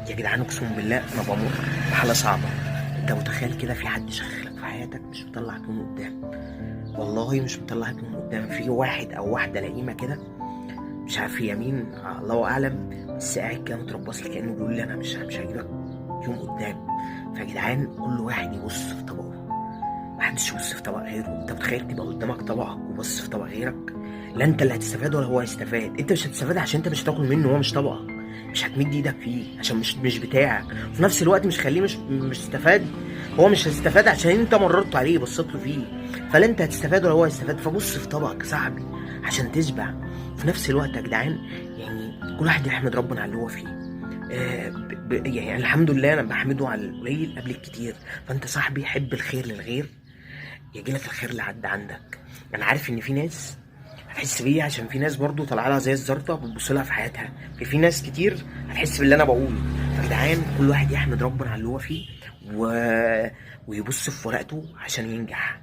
يا جدعان اقسم بالله انا بمر بحاله صعبه. انت متخيل كده في حد شغلك في حياتك مش مطلعك من قدام؟ والله مش مطلعك من قدام. في واحد او واحدة لئيمه كده، مش عارف هي مين، الله اعلم، بس قاعد كده متربص لي كانه بيقول لي انا مش هجيبك يوم قدام. فيا جدعان كل واحد يبص في طبقه، محدش يبص في طبق غيره. انت متخيل تبقى قدامك طبقك وبص في طبق غيرك؟ لا انت اللي هتستفاد ولا هو هيستفاد. انت مش هتستفاد عشان انت مش هتاكل منه، هو مش طبقك، مش هتمد ايدك فيه عشان مش بتاعك. وفي نفس الوقت مش خليه مش استفاد، هو مش هيستفاد عشان انت مررته عليه بصيت له فيه. فلا انت هتستفاد ولا هو هيستفاد. فبص في طبقك يا صاحبي عشان تشبع. في نفس الوقت يا جدعان يعني كل واحد يحمد ربنا على اللي هو فيه. يعني الحمد لله انا بحمده على القليل قبل الكتير. فانت صاحبي حب الخير للغير يجي لك الخير اللي عدى عندك. انا عارف ان في ناس هتحس بيا، عشان في ناس برضو طالعه لها زي الزرطه بتبص لها في حياتها. في ناس كتير هتحس باللي انا بقوله. فجدعان كل واحد يحمد ربنا على اللي هو فيه ويبص في ورقته عشان ينجح.